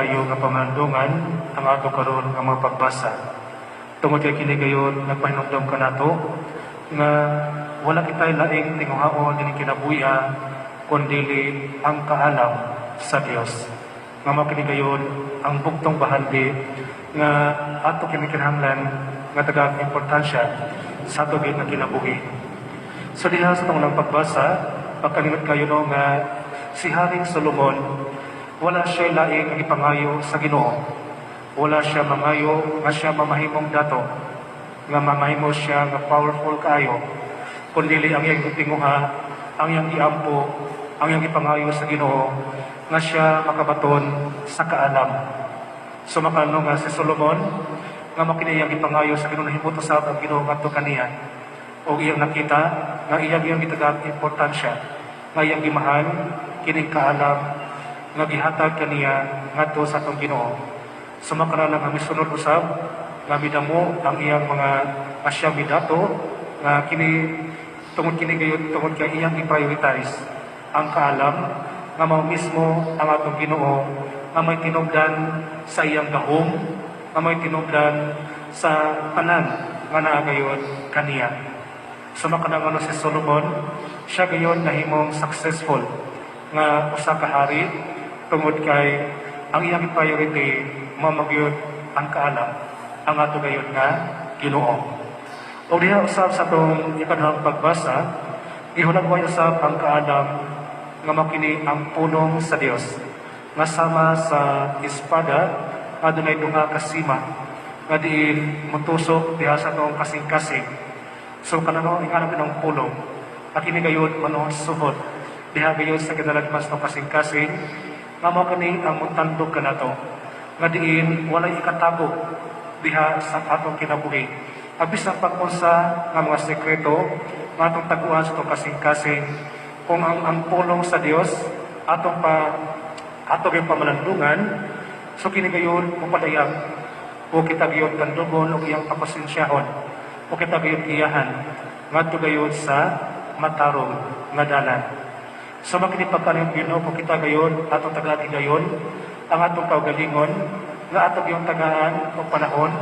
Ayo nga pamalandungan ang ato karon nga mga pagbasa. Tungod kay kini gayon nagpahinumdom kanato nga wala kitay laing tinguhaon dining kinabuhia kundili ang kaalam sa Dios. Nga mao kini gayon ang bugtong bahandi nga ato kini kinahanglan nga tagaan importansya sa ato gyud nga kinabuhi. So diha sa atong pagbasa, pagkalimot kayo, no, nga si Haring Solomon, wala siya laing ang ipangayo sa Ginoo. Wala siya mangayo nga siya mamahimong dato, nga mamahimo siya nga powerful kaayo. Kundili ang iyang tinguha, ang iyang giampo, ang iyang ipangayo sa Ginoo nga siya makabaton sa kaalam. So makano nga si Solomon nga mao kini iyang ipangayo sa Ginoo, nahimot usab ang Ginoo ngadto kaniya. O iyang nakita nga iyang iyang gitagaan importansya, nga iyang gimahal kining kaalam nga gihatag kaniya ngadto sa atong Ginoo. So makana nga misunod usab nga midamo ang iyang mga nga siya midato nga kini tungod kini gayud, tungod kay iyang i-prioritize ang kaalam nga mao mismo ang atong Ginoo nga may tinubdan sa iyang gahom, nga may tinubdan sa tanan nga naa gayon kaniya. So makana nga si Solomon, siya gayon nahimong successful nga usa ka hari tungod kay ang iyang priority mao magyud ang kaalam, ang ato gayon nga Ginoo. O diha usab sa atong ikaduhang pagbasa, gihulagway usab ang kaalam nga mao kini ang pulong sa Dios nga sama sa espada nga dunay duha ka sima nga diin motusok diha sa atong kasing-kasing. So kanano ingana ng pulong. Ang kini gayon manuhod suhod diha gayon sa kinalagmas ng kasing-kasing nga mao kani ang mutandog kanato nga diin walay ikatago diha sa atong kinabuhi. Bisan pag unsa nga mga sekreto nga atong taguan sa atong kasing-kasing, kung ang pulong sa Dios atong pa ato gyud pamalandungan, so kini gayon mopadayag o kita gayon tandugon og iyang papasensyahon o kita gayon giyahan ngadto gayon sa matarong nga dalan. So makini pagkaning Ginoo, kung kita gayon atong tagaan higayon ang atong kaugalingon nga atong yung tagaan og panahon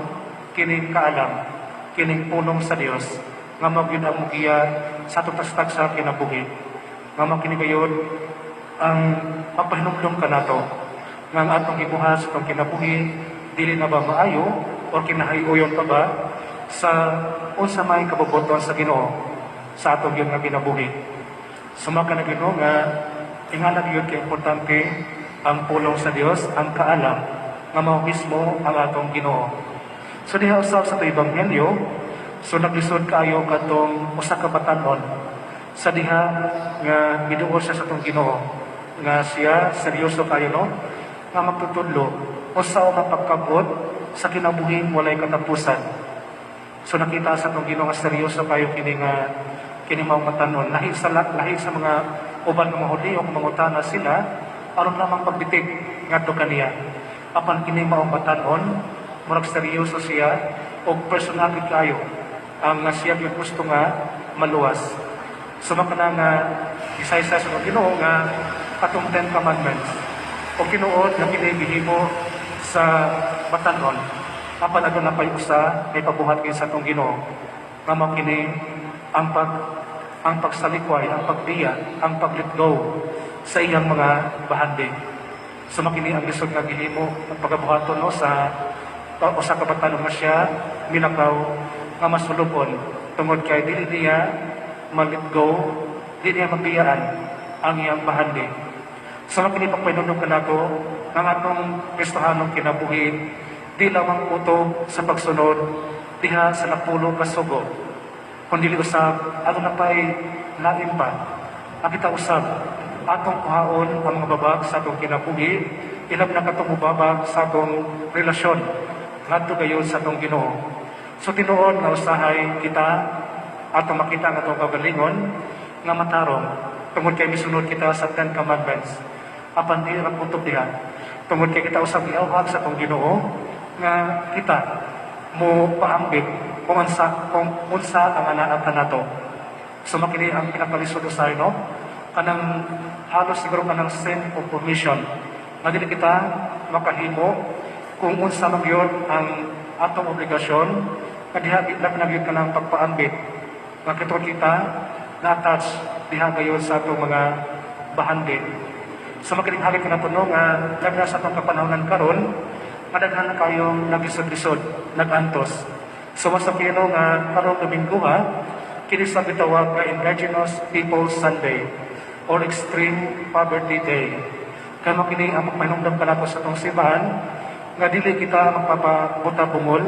kining kaalam, kining pulong sa Dios nga mao gyud ang mugiya sa atong tagsa kinabuhi, nga mao kini gayon ang mapahinumdom kanato nga ang atong gibuhat sa atong kinabuhi dili na ba maayo o kinahiuyon pa ba sa unsa may kabubuton sa Ginoo sa atong gyud nga kinabuhi. Sumaka na Ginoo nga ingana gyud kay importante ang pulong sa Dios, ang kaalam nga mao mismo ang atong Ginoo. So diha usab sa ato ebanghelyo, so naglisod kaayo katong usa ka batan-on sa diha nga miduol siya sa atong Ginoo nga siya seryoso kayo, no, nga magtutudlo unsa o mapagkabot sa kinabuhing walay katapusan. So nakita sa atong Ginoo nga seryoso kayo kini nga kini maong batan-on, lahi sa mga uban nga mga Hudiyo kung mangutana sila aron lamang pagbitig ngadto kaniya. Apan kini maong batan-on, murag seryoso siya og personal gid kaayo ang nga siya gyud gusto nga maluwas. So makana nga isa-isa sa Ginoo nga katong Ten Commandments o tinuod nga kini gihimo sa batan-on, apan aduna pay usa may pabuhat kay sa atong Ginoo nga mao kini ang pagsalikway, ang pagbiya, ang pag-let go sa iyang mga bahandi. So makini ang lisod nga gihimo ang pagabuhaton, no, sa usa ka batan nga siya milakaw nga masulubon tungod kay dili niya ma-let go, dili niya mabiyaan ang iyang bahandi. So makini pagpahinumdom kanato ang atong Kristohanong kinabuhi di lamang utob sa pagsunod diha sa napulo ka sugo, kundi usab aduna pay lain pa. Ang kita usab atong kuhaon ang mga babag sa atong kinabuhi, ilab na katong mubabag sa atong relasyon ngadto gayon sa atong Ginoo. So tinuod nga usahay kita atong makita ang atong kaugalingon nga matarong tungod kay misunod kita sa Ten Commandments. Apan di ra kutob diha tungod kay kita usab giawhag sa atong Ginoo nga kita mo paambit kung unsa ang anaa kanato. So makini ang pinakalisod usahay, no, kanang halos siguro kanang sin of omission. Nga dili kita makahimo kung unsa man gyud ang atong obligasyon nga diha labi na gyud kanang pagpaambit nga kitong kita na-attach diha gayon sa atong mga bahandi. So mao kining hagit kanato, no, nga labi na sa atong kapanahonan karon nga daghan na kayong naglisod-lisod, nag-antos. So mas kino nga karong Domingo ha, kini sa gitawag nga Indigenous Peoples Sunday or Extreme Poverty Day. Kaya mao kini ang magpahinumdom kanato sa atong simbahan nga dili kita magpapabuta bungol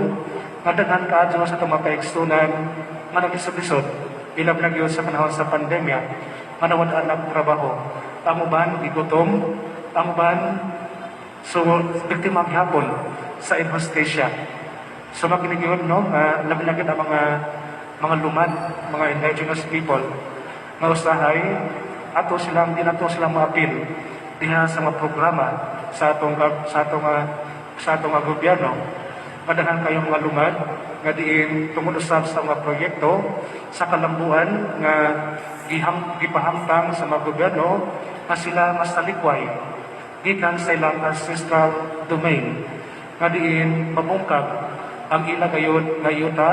nga daghan kaadyo sa atong mga kaigsunan nga naglisod-lisod, ilabi na gyud sa panahon sa pandemya, nga nawad-an ng trabaho. Ang uban gigutom, ang uban so biktima gihapon sa inhustisya. So mao kini gyud, no, nga labi na gyud ang mga lumad, mga indigenous people nga usahay ato silang di nato silang maapil diha sa mga programa sa atong gobyerno. Madaghan kayong mga lumad nga diin tungod usab sa mga proyekto sa kalambuan nga gipahamtang sa mga gobyerno nga sila masalikway gikan sa ilang ancestral domain, nga diin mabungkag ang ila gayon nga yuta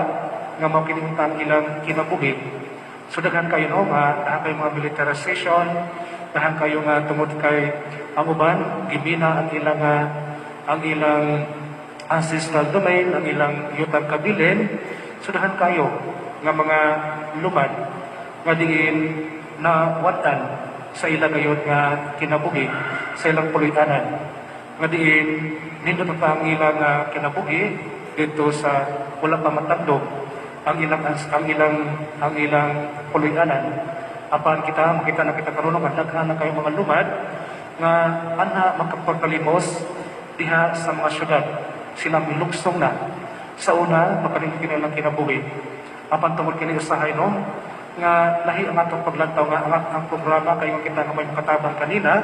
nga mao kini ang ilang kinabuhi. So daghan kayo, no, nga daghan kayo mga militarization, daghan kayo nga tungod kay ang uban gimina ang ilang ancestral domain, ang ilang yutang kabilin. So daghan kayo nga mga lumad nga diin na wad-an sa ilang gayon nga kinabuhi, sa ilang puloy-anan. Nga diin nindot pa ang ilang kinabuhi dito sa wala pa matandog ang ilang puloy-anan. Apan kita makita na kita karon nga daghan na kayo mga lumad nga anha makapagkalimos diha sa mga syudad. Sila milugsong na. Sa una, makanindot kini lang kinabuhi. Apan tungod kini usahay, no, nga lahi ang atong paglantaw nga ang programa kayo kita nga may makatabang kanila,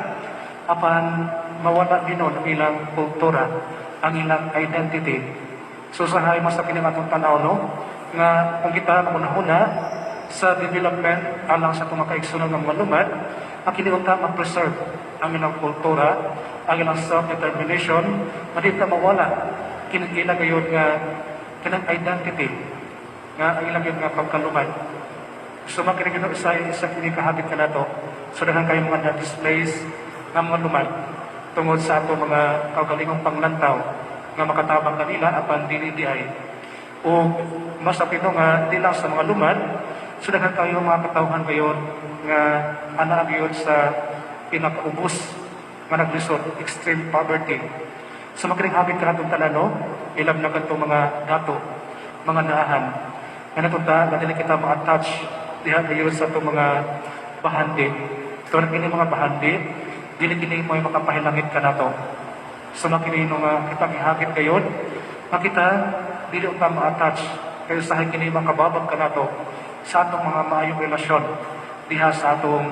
apan mawala din ang ilang kultura, ang ilang identity. So usahay mas kini ang atong tanaw, no, nga kung kita magunahuna sa development alang sa atong mga kaigsunan nga mga lumad, ang kini unta ma-preserve ang ilang kultura, ang ilang self-determination, nga di ta mawala kini ila gayon nga kanang identity nga ang ilang yun nga pagkalumad. So mao kini isa isa kini kahagit kanato. So daghan kayo mga na-displace nga mga lumad tungod sa ato mga kaugalingong panglantaw nga makatabang kanila apan dili di ay. O mas apino nga di lang sa mga lumad, so daghan kayo mga katawhan ngayon nga ana gyud sa pinakaubos nga naglisod, extreme poverty. So mao kining hagit kanatong tanan, no, ilabi na kadtong mga dato, mga naahan. Nga natunta, nga dili kita ma-attach diha gayon sa atong mga bahandi. Tungod kini mga bahandi, dili kini mo'y makapahilangit kanato. So mao kini no nga kita gihagit gayon, nga kita dili unta ma-attach kay usahay kini makababag kanato sa atong mga maayong relasyon diha sa atong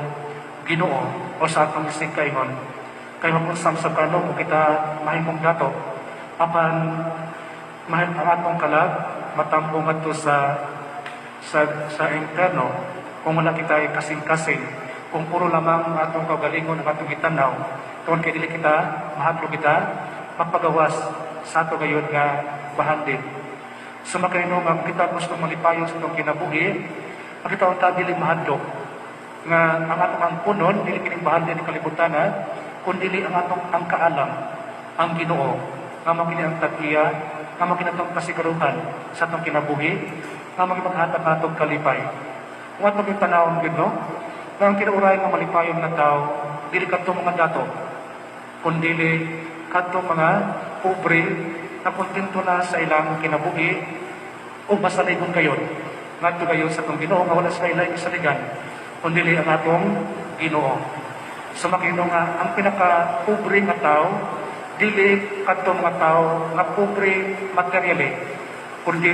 Ginoo o sa atong isigkaingon. Kay mapunsam sa kano kung kita mahimong dato, apan mahim ang atong kalag matambong ngadto sa impyerno kung wala kita ay kasing-kasing, kung puro lamang ang atong kaugalingon ang atong gitanaw, tungod kay dili kita mahadlok kita magpagawas sa ato gayon nga bahandi. So mao kini nga kung kita gusto malipayon sa atong kinabuhi, ang kita unta dili mahadlok nga ang atong angkunon dili kining bahandi ni kalibutan, ha, kundi ang atong ang kaalam, ang Ginoo, nga mao kini ang tag-iya, nga mao kini atong kasiguruhan sa atong kinabuhi, nga mao maghatag atong kalipay. Kung atong yung tanawon gyud, no, nga ang tinuoray nga malipayon nga tao dili kadtong mga dato, kundi kadtong mga pobre na kontento na sa ilang kinabuhi o masaligon kayon ngadto kayo sa atong Ginoo, nga wala sa ilang isaligan kundi ang atong Ginoo. So mao kini nga ang pinaka-pobre nga tao dili kadtong mga tao nga pobre materially, kundi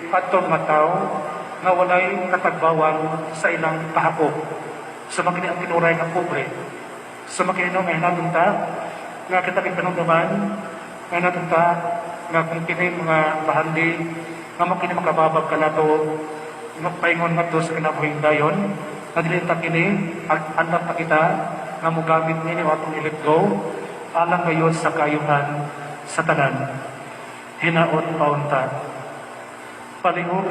kadtong mga tao nga walay katagbawan sa ilang kahakop. So mao kini ang tinuray nga pobre. So mao kini nga hinatong ta nga kita kipanumduman nga natong ta nga kung kini mga bahandi nga mao kini makababag kanato magpaingon ngadto sa kinabuhing dayon, nga dili ta kini andam ta kita nga mogamit nini o atong i-let go. alang gayod sa kaayuhan sa tanan. Hinaot paunta. Palihog.